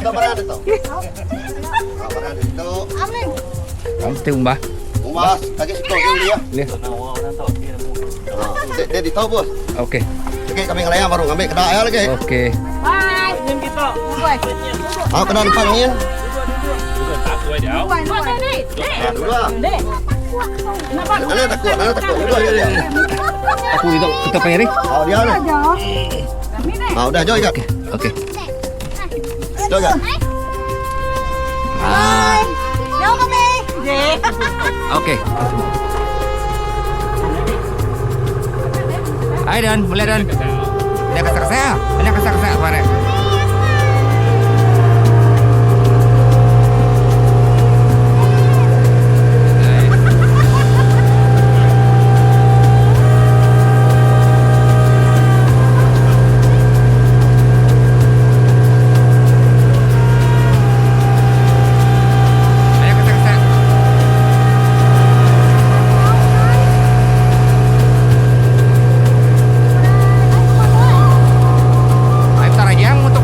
Dah barang tu. Barang tu. Kamu umbah. Umbah, lagi situ dia. Boleh. Dia dia di tahu bos. Okey. Okey, kami ngelayang baru ngambil kena ya lagi. Okey. Bye. Ah, kena depan ni. Buat ni. Ah, dulu lah. Ana takut, ana takut. Dulu aja dia. Aku itu kita panggil ni. Oh, dia ni. Ah, udah jauh ikat. Okey. Jauh ikat. Ah, Jauh kami. okey. Hai Dan, boleh Dan. Ada kasak-kasak. Ada kasak-kasak kemarin. Ada kasak-kasak. Ay, tarayang mo to.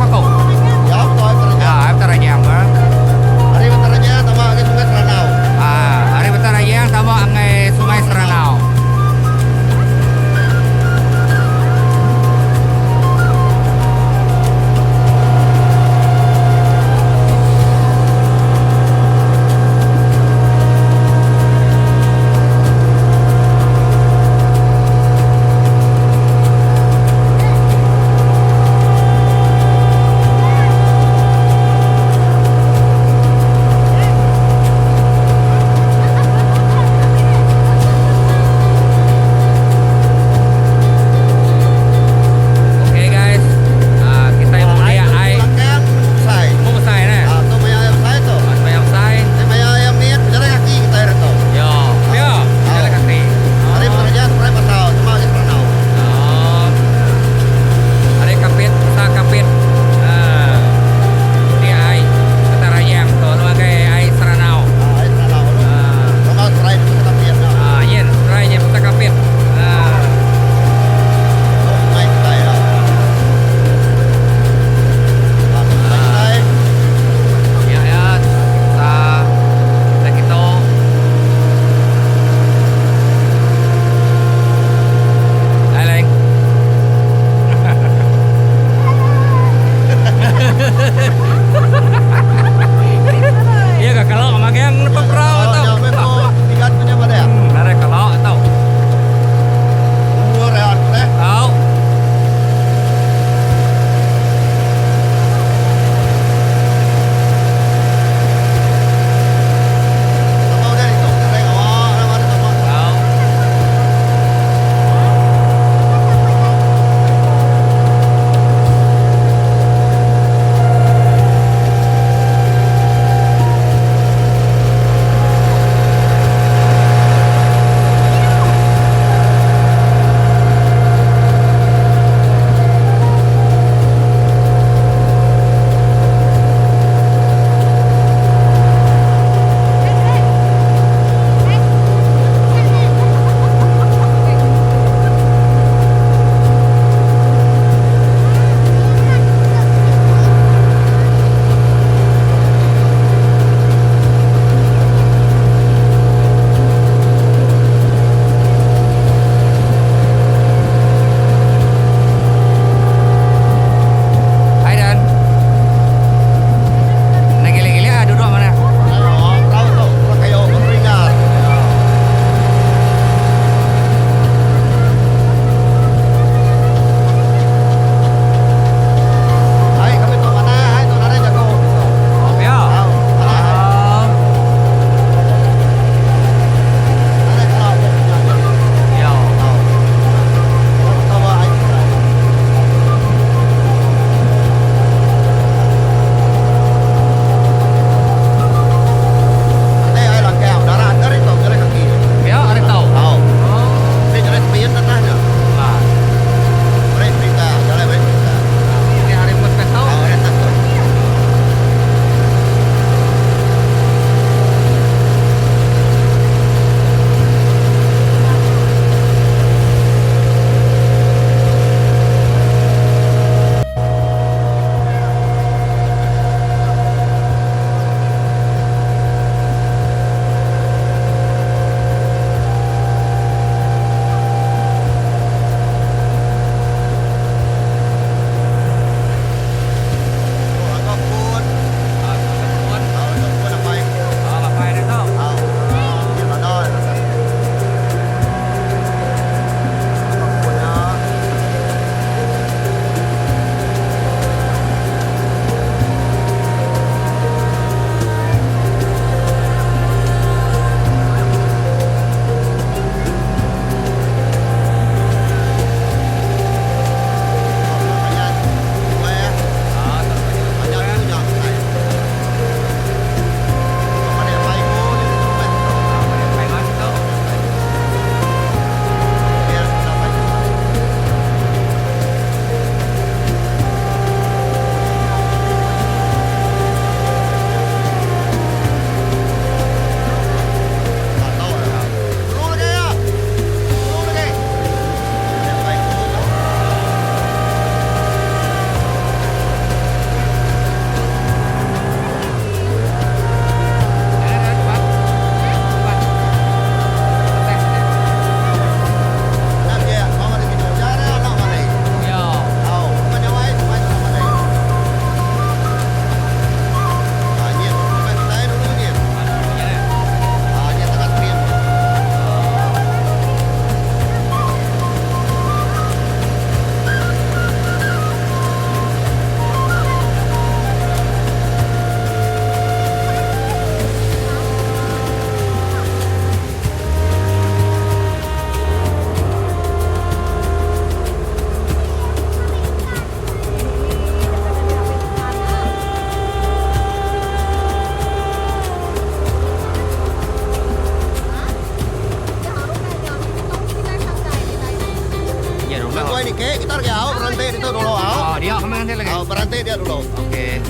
dia dulu. Okey.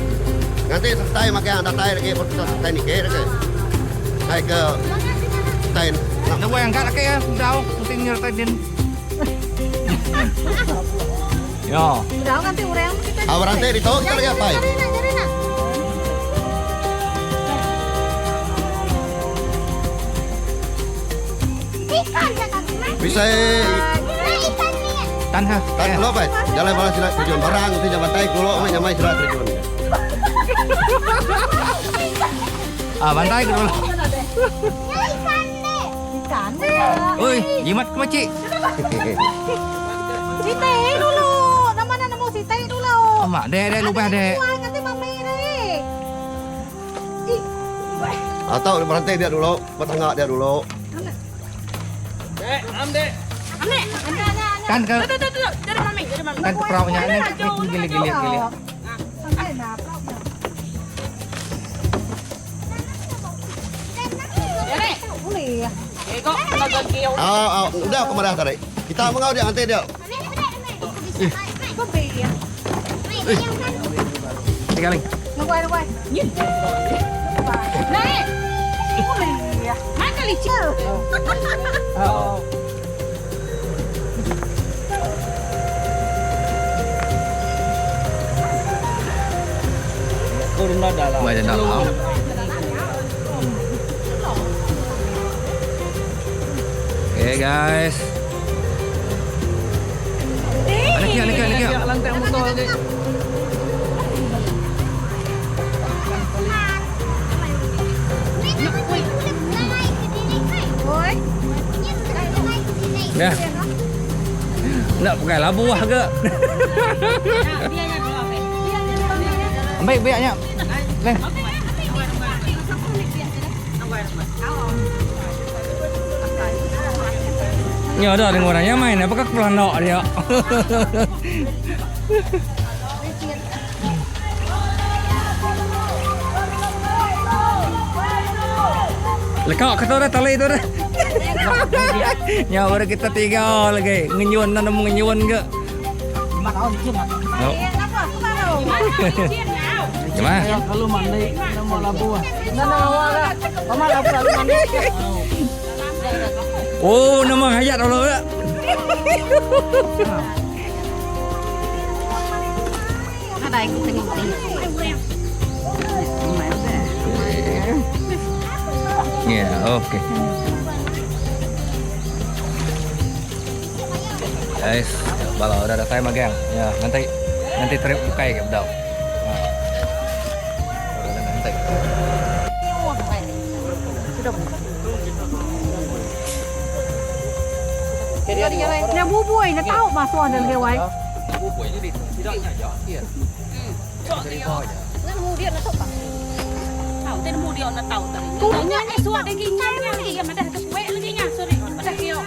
Nganti seretai magang datai lagi baru kita seretai niki lagi. Ai ke tai Enda buai angkat ake ya, bedau mesti nyertai din. Yo. Bedau nganti orang kita. Ah beranti ditu kita lagi apai. Bisa Tan ha. Tan kulo pai. Jalai bala sida terjun barang ti bantai kulo meh nyamai sida terjun. Ah bantai ke dulu. Ikan. Oi, jimat ke makcik. Siti dulu. Nama nak nemu siti dulu. Amak dek dek lubah dek. Nganti mami dek. Atau berhenti dia dulu, betangga dia dulu. Dek, am dek. Am dek. Tan ke. Tu tu tu tu. Dari mami, dari mami. Tan ke perahu nya ni gilik gilik gilik. Sampai nak perahu. Boleh. Ah, ah, udah aku madah tadi. Kita mengau dia nanti dia. Tiga ling. Nunggu nunggu. Naik. Boleh. Mana licin? Oh. Wah, dah nak. Okay guys. Ada kia, ada kia, ada kia. Lantai motor lagi. Oi. Dah. Nak pakai labu lah ke? Ambil biaknya. Leng. Ya dah dengan orangnya main apakah kepelanok dia. Lekak kata dah tali tu dah. Ya baru kita tiga lagi. Ngenyun nak nemu ngenyun ke? 5 tahun licin. Oh. Kenapa? Aku baru. Gimana? Kalau mandi nama labu ah. Nama awak lah. Mama labu lalu mandi. Oh, nama hayat Allah tak? Ada ikut tengok. Ya, okey. Guys, bala udah datang magang. Ya, nanti nanti trip bukai ke bedau. Ha. Udah nanti. Nya bubui na tahu masuk ada lewai. Bubui jadi tidaknya ya. Iya. Tahu tên mua điều là tàu tadi. Nya nya suat lagi nya nya lagi yang ada ke kue lagi nya sorry. Ada kio.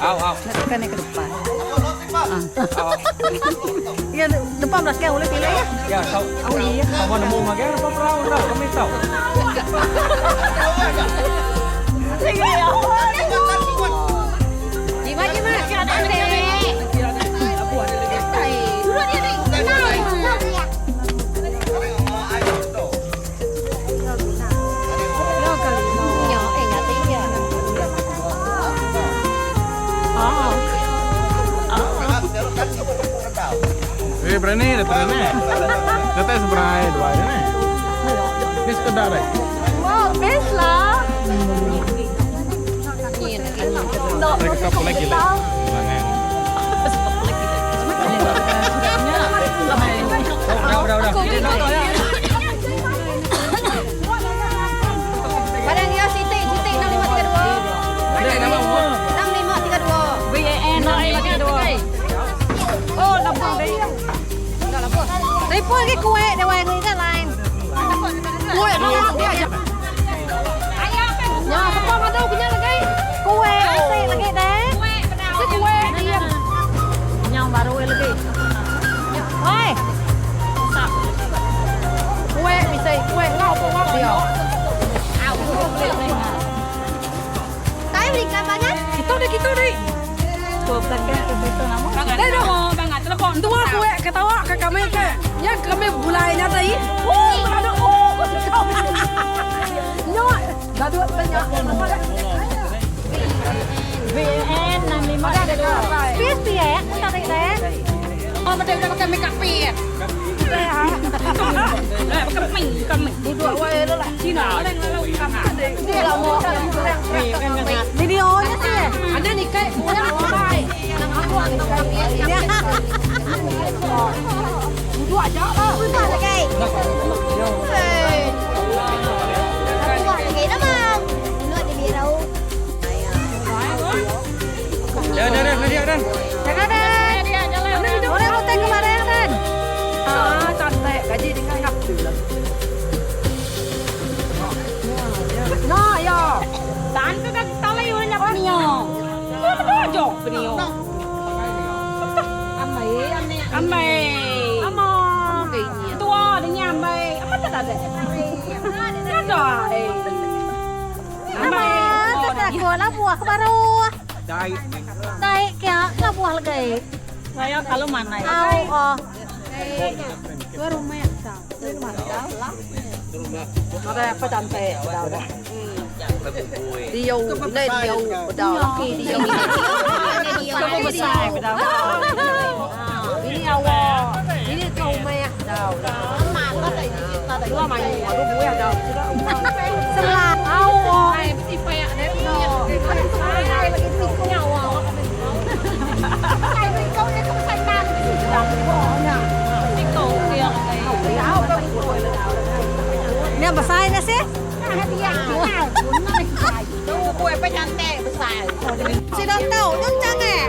Au au. Kan ke depan. Ya depan belas kan boleh pilih ya. Ya, tahu. Oh iya. Kamu nemu magang apa perahu dah kami tahu. Jimat jimat. Dulu dia ni. Eh berani, dah berani. Datai seberai dua ni. Ni sekedar deh. Wow, best lah. Mereka kapal lagi lah. Udah, udah, udah. Barang dia Siti, Siti 6532. Ada nama apa? 6532. VAN 6532. Oh, lapor deh. Enggak lapor. Telefon ke kue dia wai ni kan lain. Kue mana dia aja. Ya, siapa mana punya lagi? Kue mesti lagi deh. Si kue dia. Yang baru lagi. Oi. Kue mesti kue ngau pun ngau dia. Tayo beri kabarnya. Kita deh, kita deh. Entua kuek ketawa ke kami ke nya kami begulai nya tadi. Oh beradu oh Nya dadu nya. VN 65 Space piek tadi deh. Oh meda udah pakai make up piek. Eh pakai mi kami. Duduk wae lah. Cina lah lalu kami. Videonya sih. Ada ni kai mulai. Duduk aja lah. Duduk lagi. Duduk lagi dah bang. Duduk di biru. Ya, dah, dah, dah, dah. Jangan dah. Orang hotel kemarin kan. Ah, cantik. Gaji dengan ngap tu lah. Nah, ya. Dan ke kaki talai orang nak penio. Kau betul jok penio. Amai, amai. Amai. Amai. Tua dia nyamai. Apa tak ada? Tak ada. Ama, tak aku lah buah baru. Dai. Dai kia lah buah lagi. Saya kalau mana? Au oh. Ada apa cantik? Dah dah. Dia, ni dia, dah laki dia. Kamu besar dah. Ini awak. Ini kau meh. Dah dah. Dua main, dua buah dah. Sebelah. Au oh. Ai mesti payak deh. Ni besar ni sih. Kue apa cantik besar. Sudah tahu, nyoncang eh.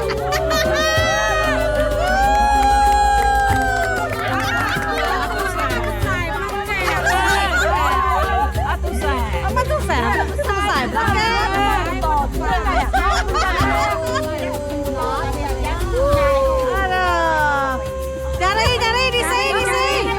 Apa tu sah? Selesai belakang. Aduh. Cari, cari di sini, di sini.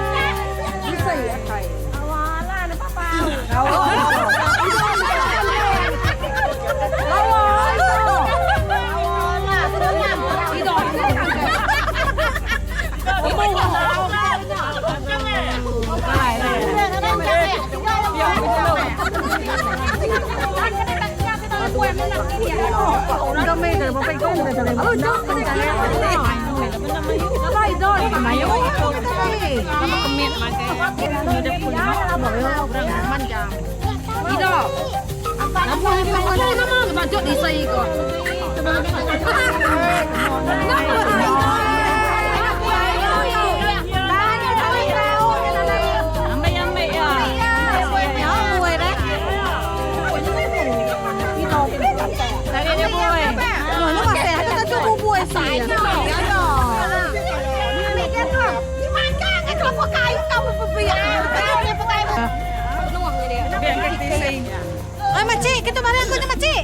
Oi makcik, kita barang aku ni makcik.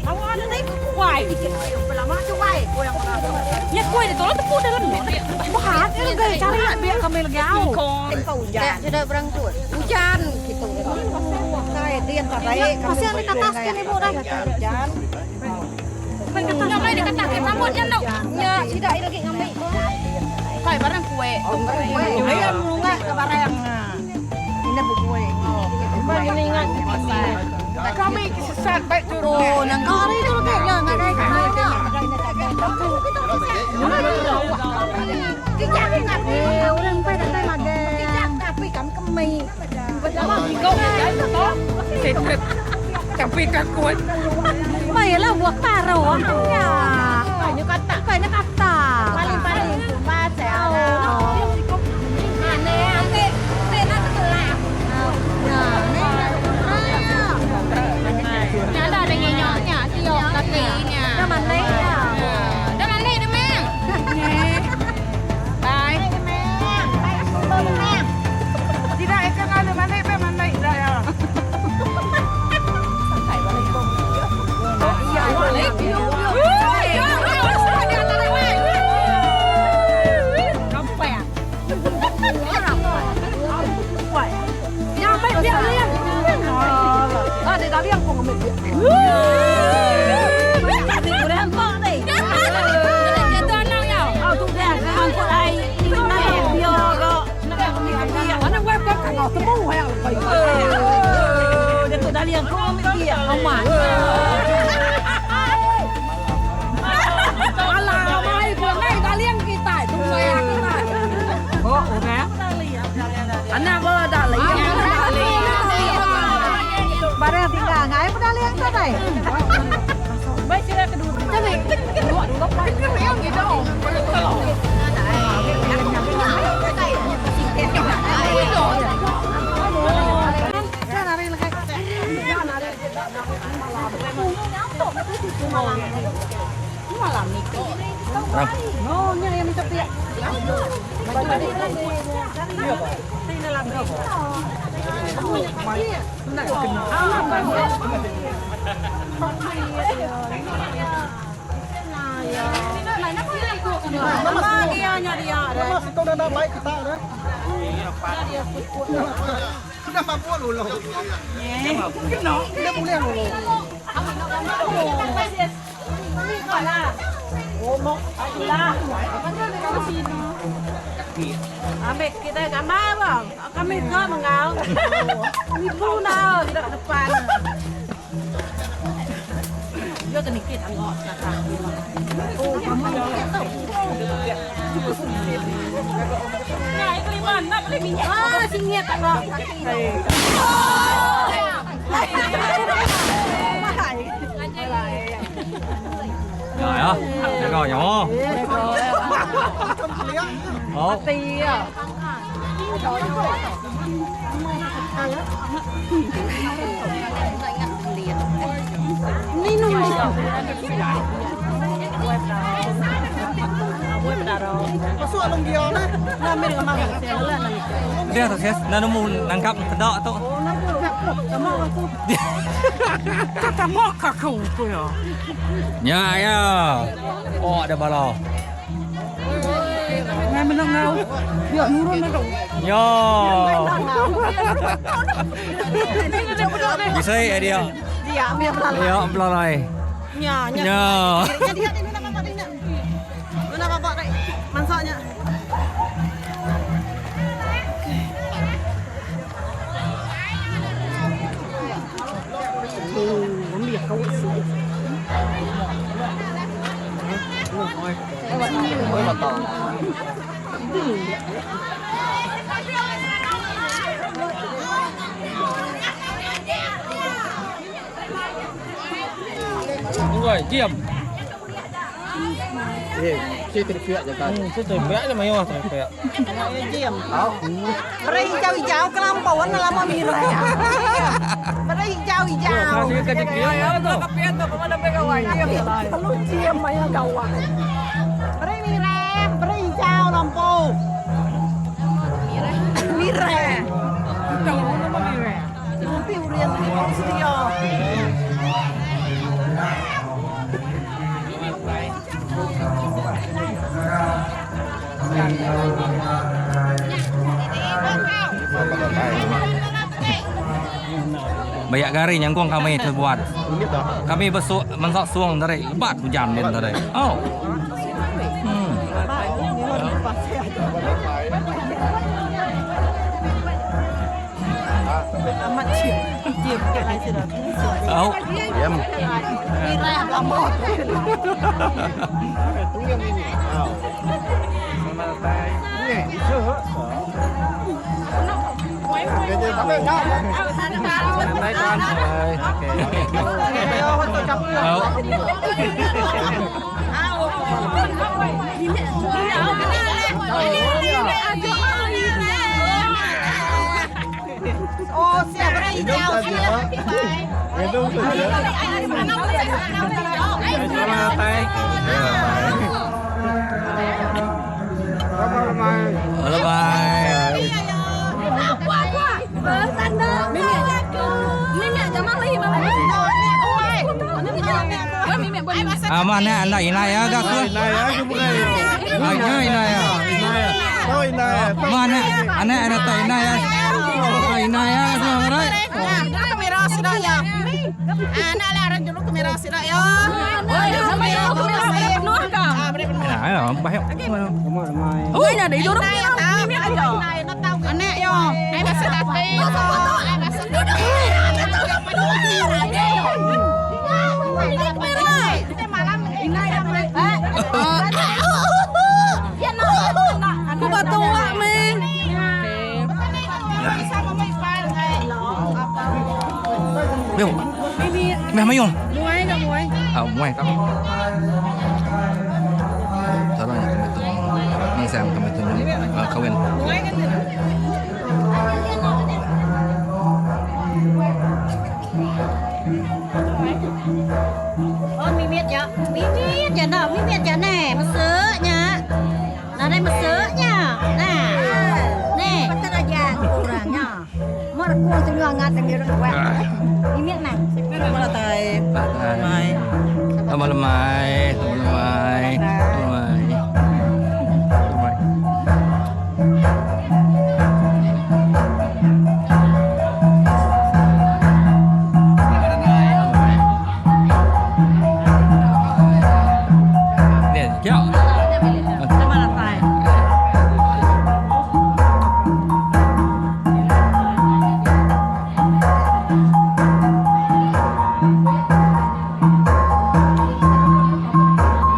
Ya kue dia tolong tepuk dalam ni. Bukan, ini lagi cari biar kami lagi au. Sudah berangkut. Hujan gitu. Saya dia tarik. Masih ada katas kan ibu dah. Hujan. Ngamai dia kata ke rambutnya nak. Ya, tidak lagi ngambil. Kai barang kue. Ayam mulunga ke barang. Ini buku. Kami sesat baik turun. Oh, nang hari tu lagi ya, enggak ada kemana. Eh, orang pai datang lagi. Tapi kami kemi. Tapi kakuat. Mai lah buat taro. Ya. Banyak kata. Banyak kata. Paling-paling cuma saya. Aneh, aneh, nak ketelak. Nah, ni. Nya ada ada nyonya, tio kakinya. Dah mana ya? Dah mana dah meng. Bye. Tidak ikan ada mana pe mana dah ya. Ya, mai biar liang. Ah, dia dah liang pun ambil. Boleh hampak ni. Barang tinggal ngai pedaling tu dai. Ambil kita gambar bang. Kami ke mengau. Nipu nau tidak depan. Dia kena kita tengok sekarang. Oh, kamu Nah, itu lima nak beli minyak. Ah, singit tengok. Rồi á, được rồi nhỏ. Ồ. Dia tu ses, nak nemu nangkap kedak tu. Ya ya. Oh ada bala. Yo. Bisa ya dia. Dia ambil belalai. Ya belalai. Nya nya. Ya. Nya dia ni nak bapak ni nak. Nak bapak ni. Mansaknya. Đúng rồi, diam. Beri hijau-hijau kelampauan lama mirah. Beri hijau-hijau. Lu ciam maya kawan. Beri mirah, beri hijau lampu. Mirah. Nanti urian ni setia. Banyak gari nyangkung kami terbuat. Kami besuk masak suang dari lebat hujan ni tadi. Oh. Amat ciam. Ciam kat sini. Oh. Diam. Mirah lama. Oh. Oh, siap beri hijau. Bye. Ah, mana anda inai ya gas tu? Inai ya, aku bukan. Ah, nya inai ya. Oh, inai ya. Mana anak ada tak inai ya? Ah, inai ya semua right. Kamera sudah ya. Anak lah orang dulu kamera sudah ya. Nah, ya, bahaya. Oi, nak ada dorong. Anak yo. Meh. Meh mayuh. Muai ka muai. Ah muai tak. Salah nya kami tu. Mansang kami tu kawin. Muai kan. Oh mimit nya. Mimit nya enda. Mimit nya neh. Mese nya. Nadai mese nya. Nah. Neh. Patut aja orang nya. Mak rekung tu ngangat lagi orang kuat. Mimit mah. Selamat lemai. Selamat lemai. Selamat lemai. Selamat lemai. Selamat lemai.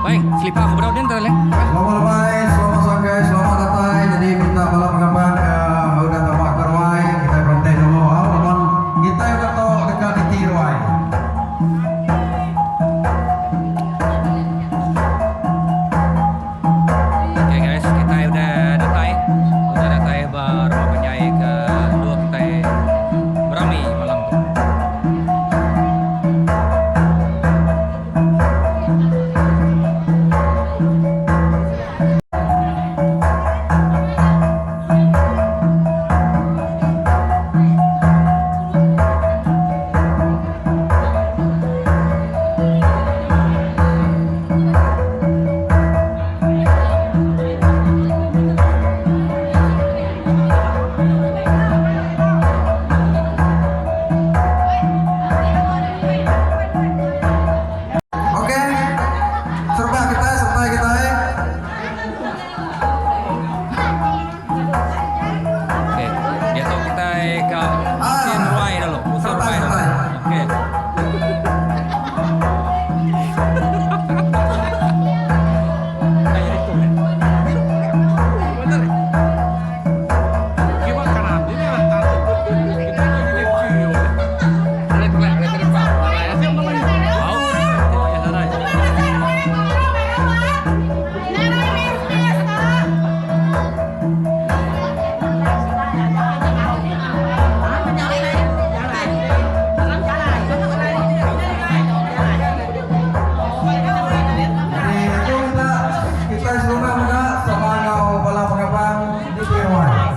Baik, selipar aku berau din tadi. Selamat lemai, selamat sangkai, selamat datai. Jadi minta bala pengabang ke udah tama ke ruai kitai berhenti dulu au laban kitai udah tu deka niti ruai. Okay guys, kitai udah datai. Udah datai ba rumah panjai ke endur kitai berami malam tu. Ok, serba kitai sertai kitai. Okey, diatu kitai ka musin ruai dulu, musin ruai dulu. Okey. Jadi tu kita kitai serumah mega sama enggau bala pengabang niti ruai.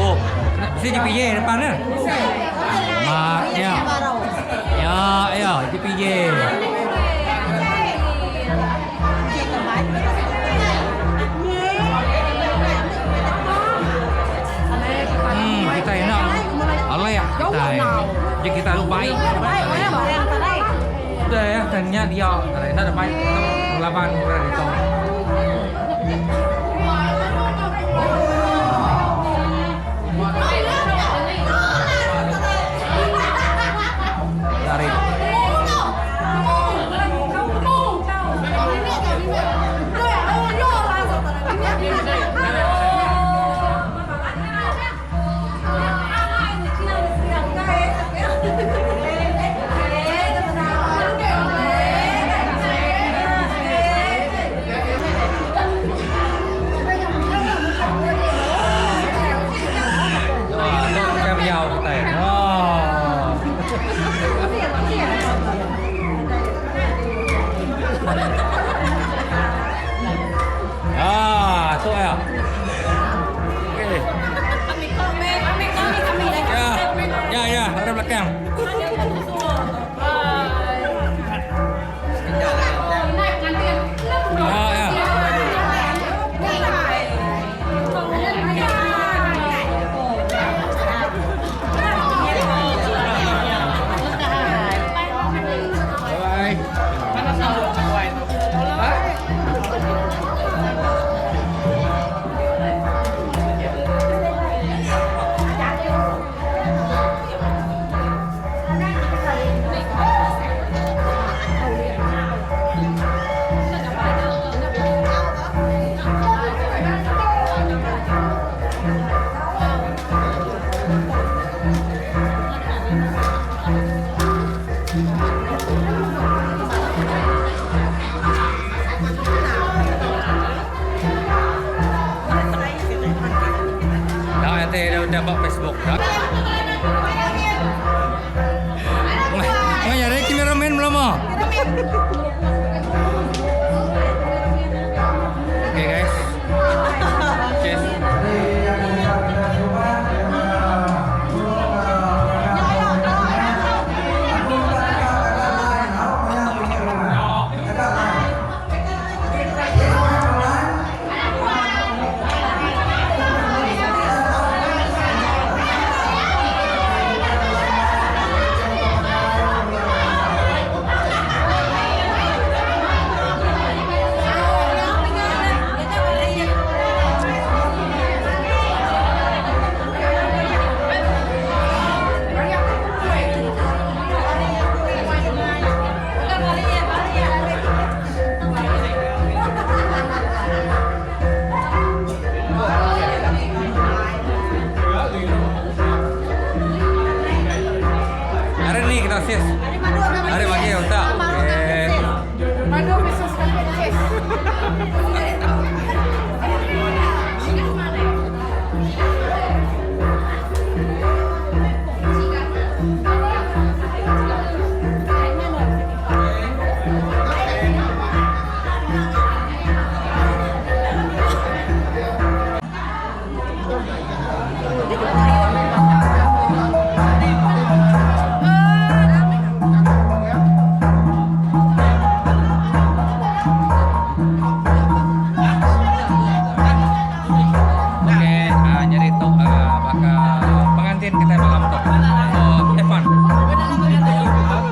Oh, mesti JPJ depan eh. Mak ya. Ya, ya, JPJ. Kita enak. Alai ah kita. Jadi kita lu baik. Udah ya, tanya dia. Nak ada baik laban orang itu. Tarik. belakang. Ah, ya. Bye. Dah nanti dia udah buat Facebook. Dah. Ngai nyari cameraman belum ah? Okay guys. Cheers. Jadi yang kita kita semua yang aku agak lain, aku punya agak lain. Hari ni kita sis. Hari pagi otak. Okay. Madu khusus khusus. Okay, jadi tu bakal pengantin kita malam tu. So, have fun. Pengantin malam tu.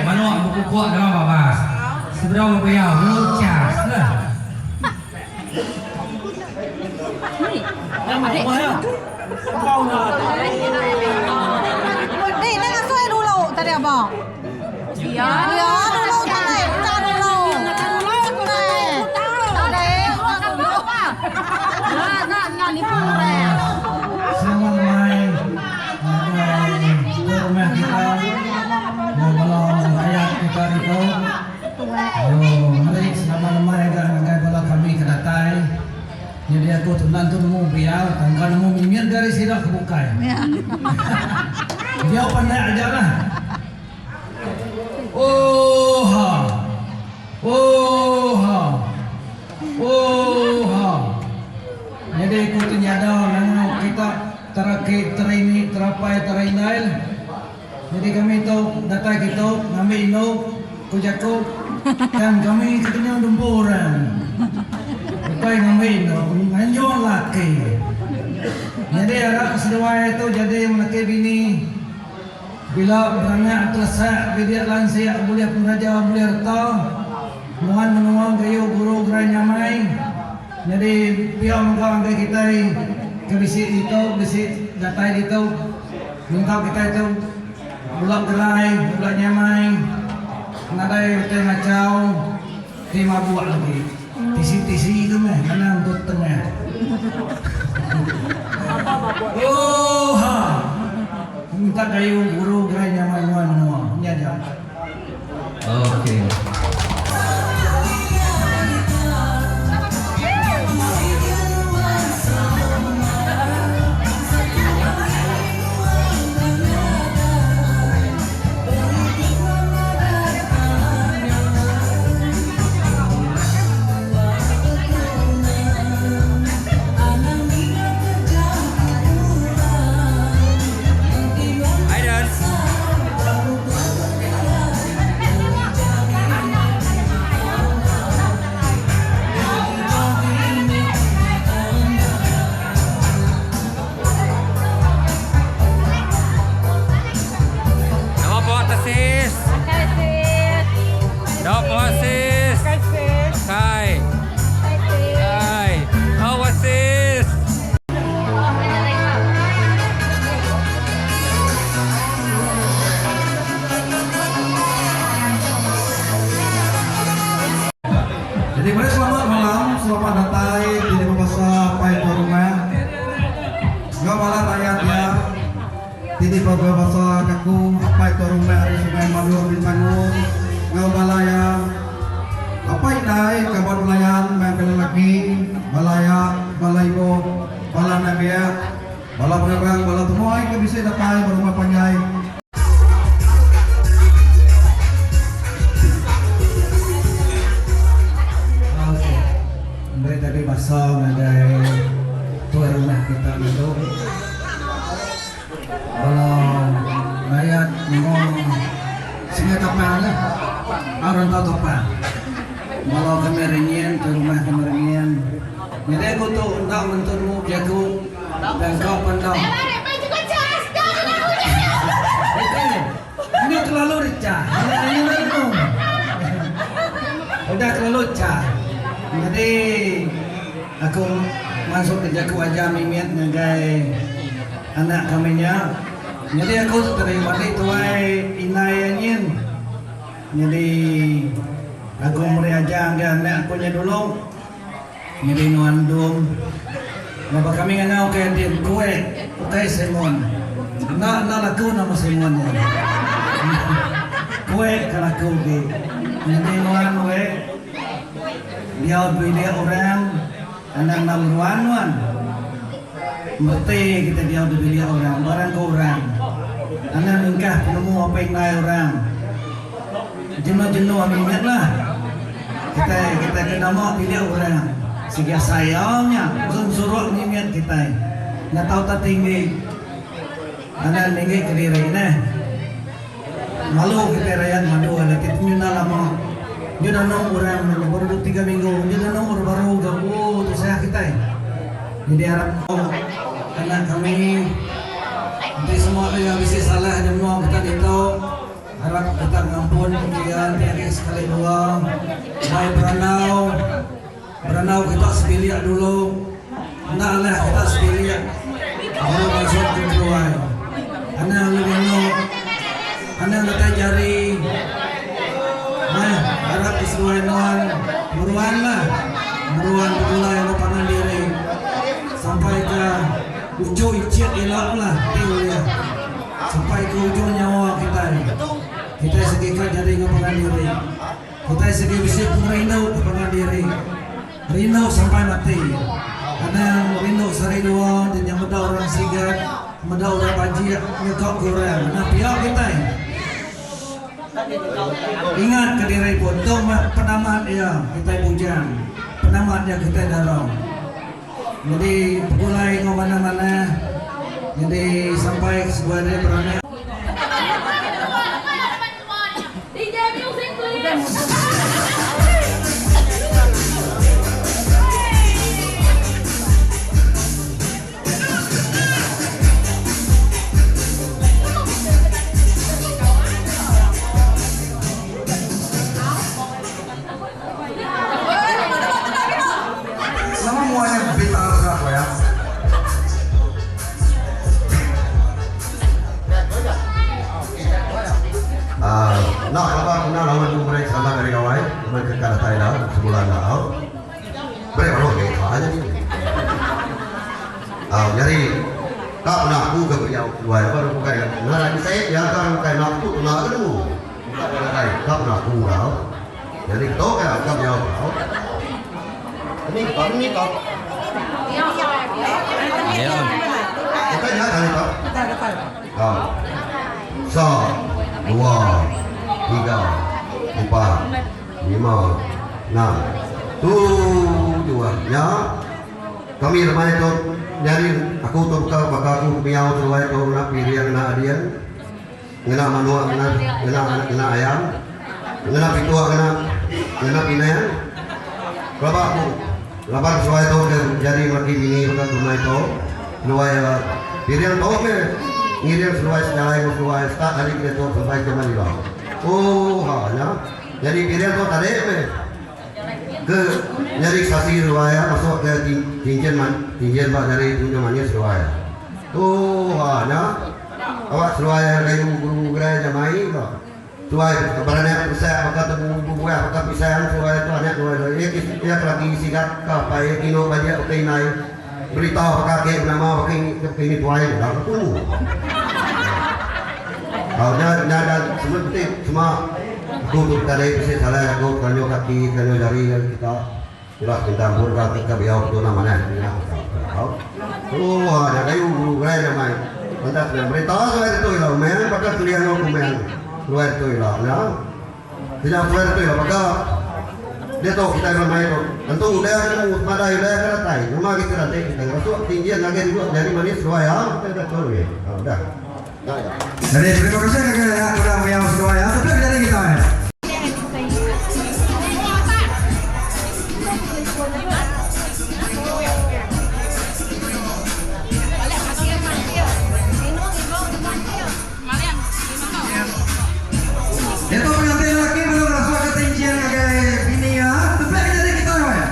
Manuk bekukuk dalam babas. Sebelum berpayau, lucas lah. Ni nak suai dulu tadi apa? Ya, ya dulu tadi, tak dulu. Tak dulu. Nak nak ni pun Selamat lemai ngagai rumah kita dan bala rakyat kita itu. ditu. Lalu meri selamat lemai ga ngagai bala kami ke datai. Nyadi aku tu enda entu nemu biau tang ka nemu mimit ga ari sida ke bukai. Biau pandak aja lah. Ooha. Ooha. Ooha. Nyadi aku tu nyada ngangau kita teraki terini terapai terindai lah. Nyadi kami tu datai kitu ngambi indu ku jaku tang kami ke kenyau dempu orang ukai ngambi indu nganjung laki. Nyadi arap seduai tu jadi melaki bini bila beranak telesak bidik lansik bulih pengeraja bulih reta nguan menua gayu guru gerai nyamai. Nyadi pia mega ngagai kitai ke bisi ditu bisi datai ditu. Minta kitai tu bela gerai, bela nyamai, nadai utai ngachau ti mabuk lagi. Tisi-tisi tu meh anang tu tengah. Ooha! Minta gayu guru gerai nyamai nguan menua. Nya aja. Okey. Aiden. Nama puak te sis? Makai sis. Nama puak sis? Makai sis. Makai. Makai sis. Hai. Awas sis. Jadi meri selamat malam, selamat datai ti dipebasa apai tuai rumah enggau bala rayat iya ti dipebasa kaku apai tuai rumah ari Sungai Malur Bintangor enggau bala iya apai indai kaban belayan meh ke lelaki bala iya bala ibu bala anak biak bala pengabang bala temuai ke bisi datai ba rumah panjai. Meri tabi basa ngagai tuai rumah kita ditu. Bala rayat menua Sungai Tapang lah. Rantau Tapang. Bala kami ringin tuai rumah kami ringin. Nyadi aku tu enda mentu nemu bejaku dan kau pandau. Ini terlalu recah. Ini nemu. Udah terlalu cah. Jadi aku masuk ke jaku aja mimit ngagai anak kami nya. Jadi aku tu tadi madi tuai indai anyin. Jadi aku meri aja ngagai anak aku nya dulu. Nyadi nuan dum. Baba kami ngangau ke din kue ukai Simon. Enda enda laku nama Simon nya. Kue ke laku gi. Nyadi nuan we diau bilik orang anang enda meruan nuan. Mereti kita diau di bilik orang barang ke orang. Anang ningkah penemu apai indai orang. Jenuh-jenuh mimit lah. Kitai kitai ke nama bilik orang sigi asai iya nya zon suruk mimit kitai enda tau tak tinggi anang ninggi kediri neh. Malu kitai rayat madu alai ti penyunda lama nyu danung orang meh baru dua tiga minggu nyu danung orang baru ga ooh tusah kitai. Jadi arap anak kami enti semua iya bisi salah di menua kita ditu. Arap kita ngampun iya enti agi sekali dua mai berandau. Berandau kita sebilik dulu. Enda alah kita sebilik baru masuk ke keruai. Anang lu nganu, anang datai jari. Meh arap ke seduai nuan meruan lah. Meruan begulai enggau pangan diri sampai ke uchu ichit ila lah ti ulih. Sampai ke ujung nyawa kitai. Kitai sigi ka jadi enggau pangan diri. Kitai sigi bisi pengerindu ke pangan diri. Rindu sampai mati. Anang rindu sehari dua nya meda orang sigat, meda orang bajik nyuka ke orang. Anang pia kitai. Ingat ke diri pun tu meh penamat iya kitai bujang, penamat iya kitai dara. Nyadi begulai enggau manah-manah nyadi sampai ke sebuah diri beranak. Nama mua nya bita mega ko ya. Enda pelaba kena laun aku meri selamat hari gawai laban ke ka datai ida sebulan enda au. Beri baruh agi ka nyadi. Au nyadi ka peda aku ke beriau keduai baru bukai ngaran bisi iya ka bukai enda aku tu enda ke nemu. Buka ke nadai ka peda aku au. Nyadi tu ka ka beriau au. Ni ka ni ka. Kita nya kali tu. Au. Sa dua tiga empat lima enam tujuh nya. Kami lemai tu nyadi aku tu baka baka aku miau seduai tu ngena piring ngena ading ngena manuk ngena ngena ngena ayam ngena pituk ngena ngena pinang pelaba aku laban seduai tu ke jadi laki bini baka lemai tu seduai piring tu meh ngiring seduai sejalai enggau seduai start ari ke diatu sampai ke manila ooha nya jadi piring tu tadi meh. Ke nyadi saksi seduai iya masuk ke cincin cincin ba jari tunjuk manis seduai iya. Ooha nya awak seduai iya kayu guru gerai jamai ka. Seduai beranak rusak baka tebu buah baka pisang seduai tu anak seduai tu. Iya iya ke laki sigat ka apai iya kinu bajik baka indai berita baka ake benama baka ini tuai enda aku. Au nya nya nya semua peti semua aku tu tadi bisi salah aku telanjur kaki telanjur jari kita jelas minta ampun ka kita biau tu nama manah nya au ooh nya kayu guru gerai nya mai pantas nya berita seduai ditu ila umang baka keling enggau kumang seduai ditu ila nya sida seduai ditu ila baka diatu kitai bala mai tu tentu udah ke nemu semadai udah ke datai nama kita nanti kita ngerasuk tinggi ngagai duduk jari manis seduai au kita udah tu udah. Jadi terima kasih ngagai aya udah miau seduai ya. Tepek jari kita. Diatu pengantin lelaki belum rasuah ke tinchin ngagai bini iya. Tepek jari kita weh.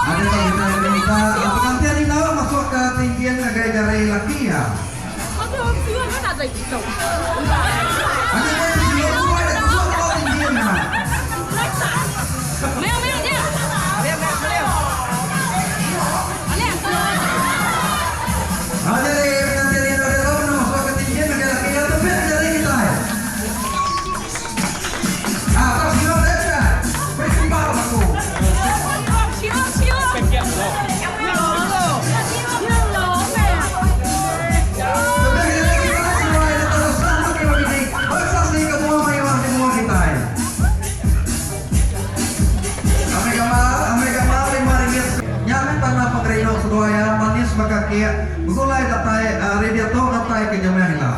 Ada tau kita minta pengantin indu masuk ke tinchin ngagai jari laki iya. Ada pun tinchin ku ada tusuk ke tinchin nya. Jadi pengantin indu diatu kena masuk ke tinchin ngagai laki iya tepik jari kitai. Begulai datai ari diatu datai ke jemah ila.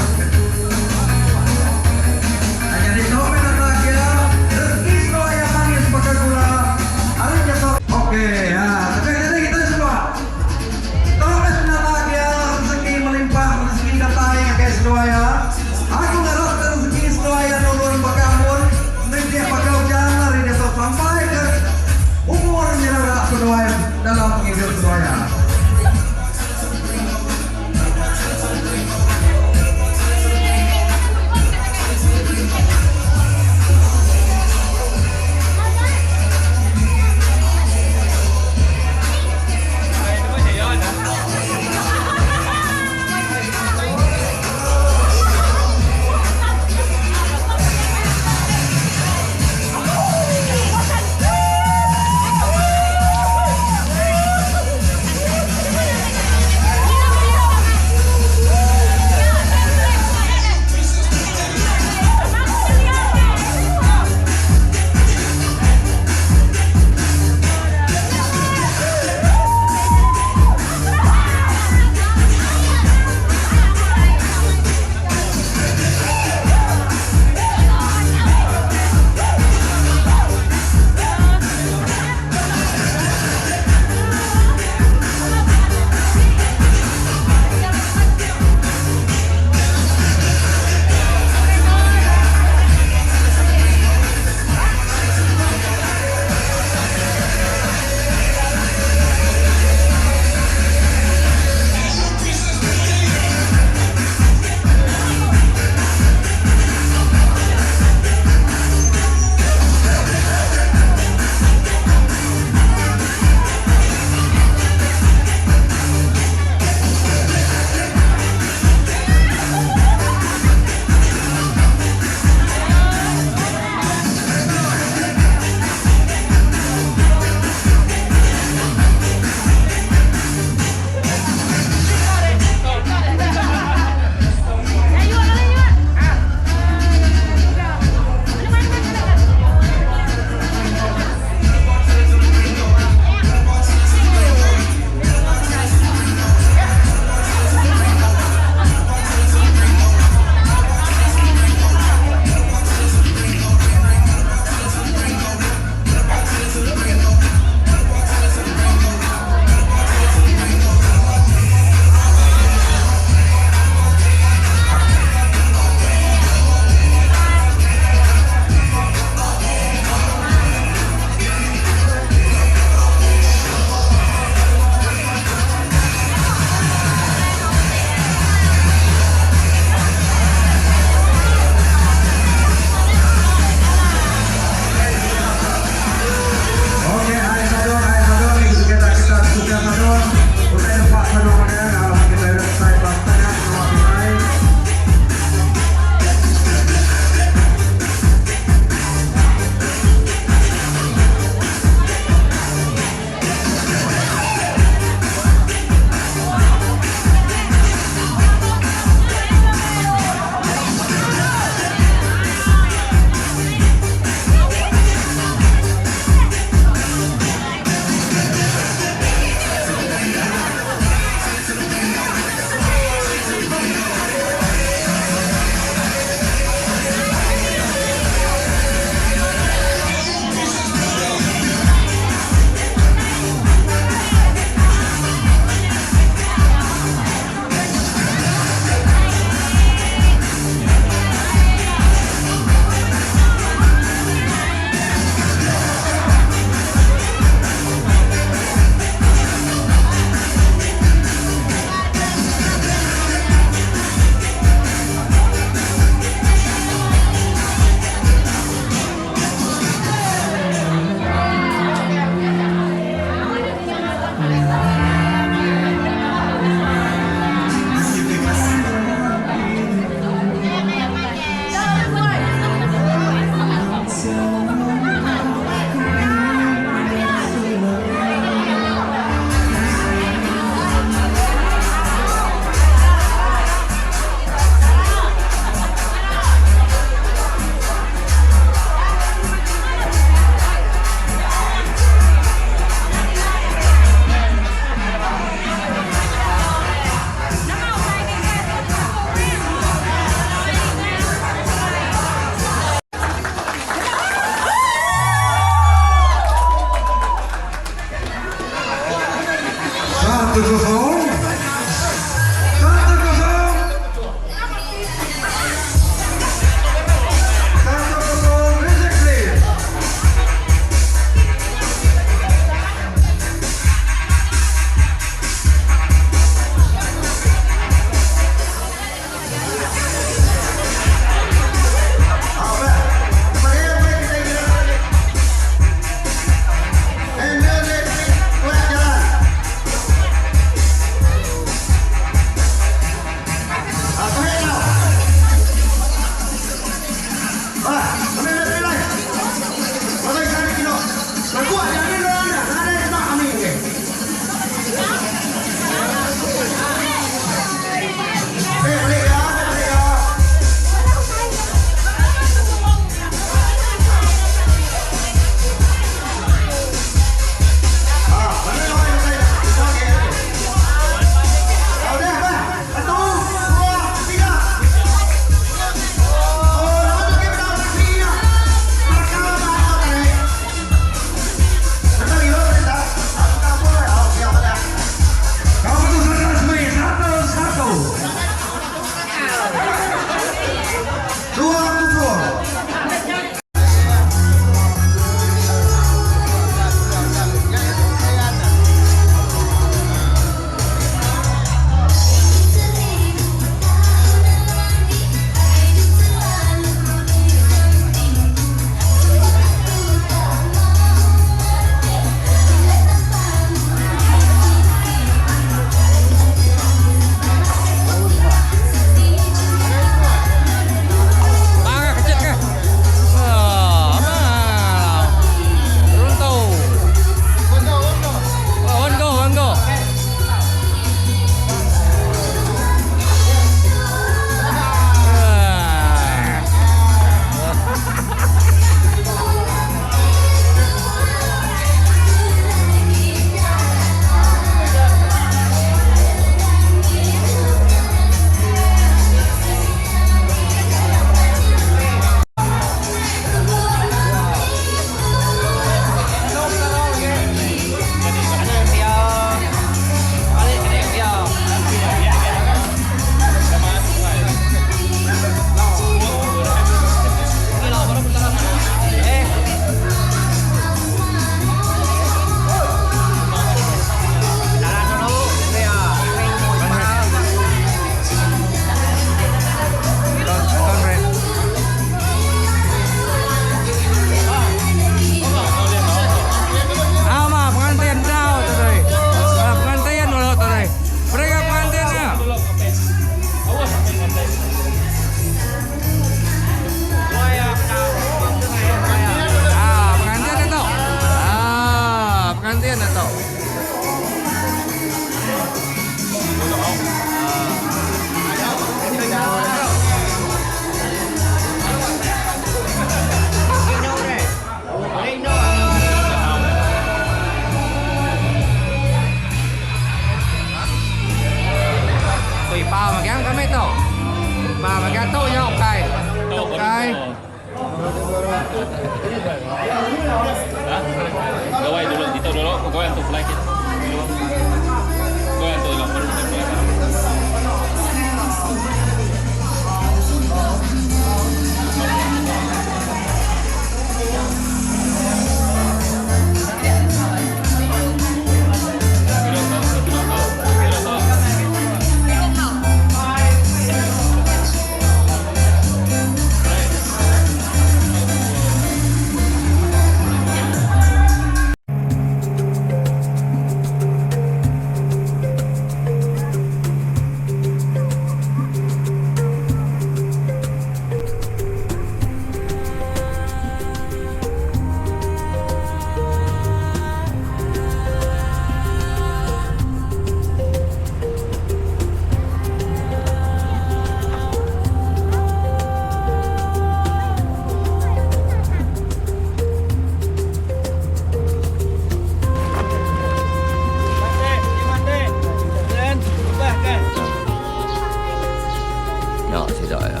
Nya sida iya.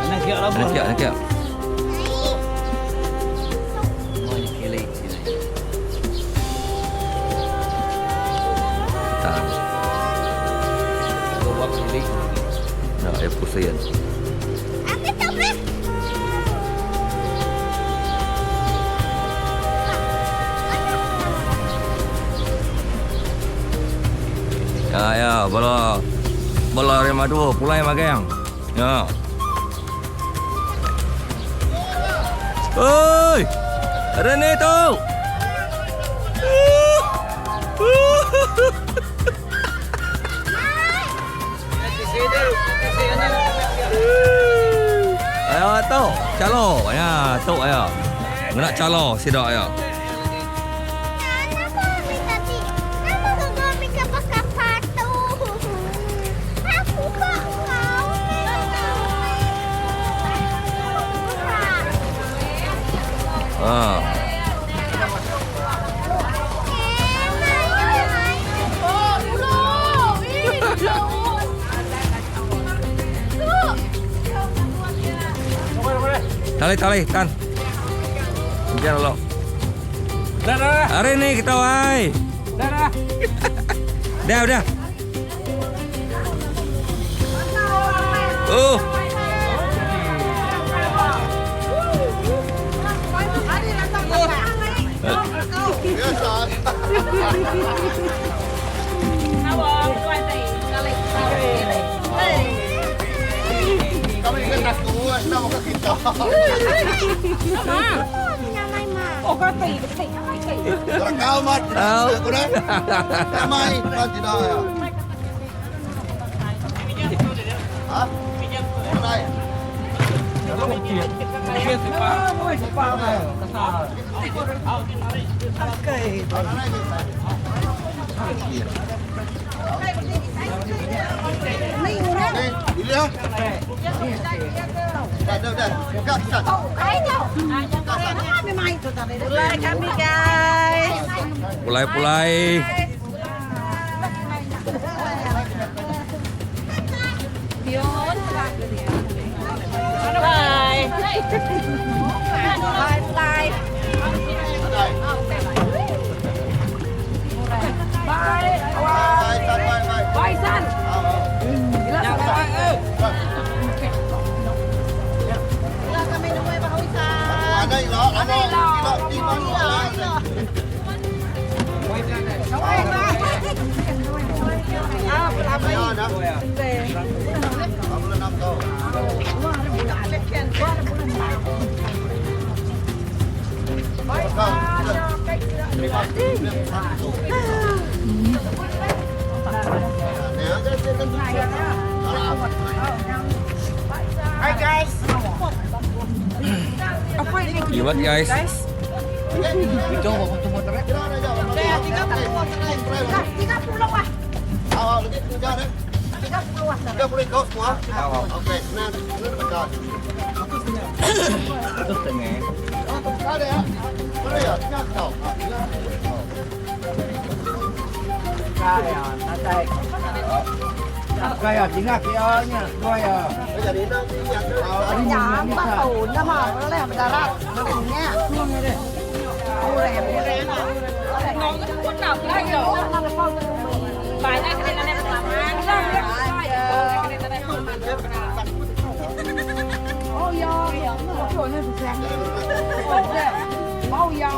Anak kiak, anak kiak. Tak. Nak ya pusing. Ya ya bala bala ari madu pulai magang. Ya. Oi! Rene tu. Ayo tu, calo. Ya, tu ayo. Ngena calo sida ayo. Ha. Tali tali tan. Biar lo. Dah dah. Hari ni kita wai. Dah dah. Dah dah. Oh. Pulai kami guys. Pulai pulai. Bye. Bye bye. Bye San. Bila kami nemui Pak Wisan. Hi guys. You what guys? Gaya tinggal kia nya, gaya. Nyampak tau nama boleh berdarat. Nya. Oh ya, oh ya,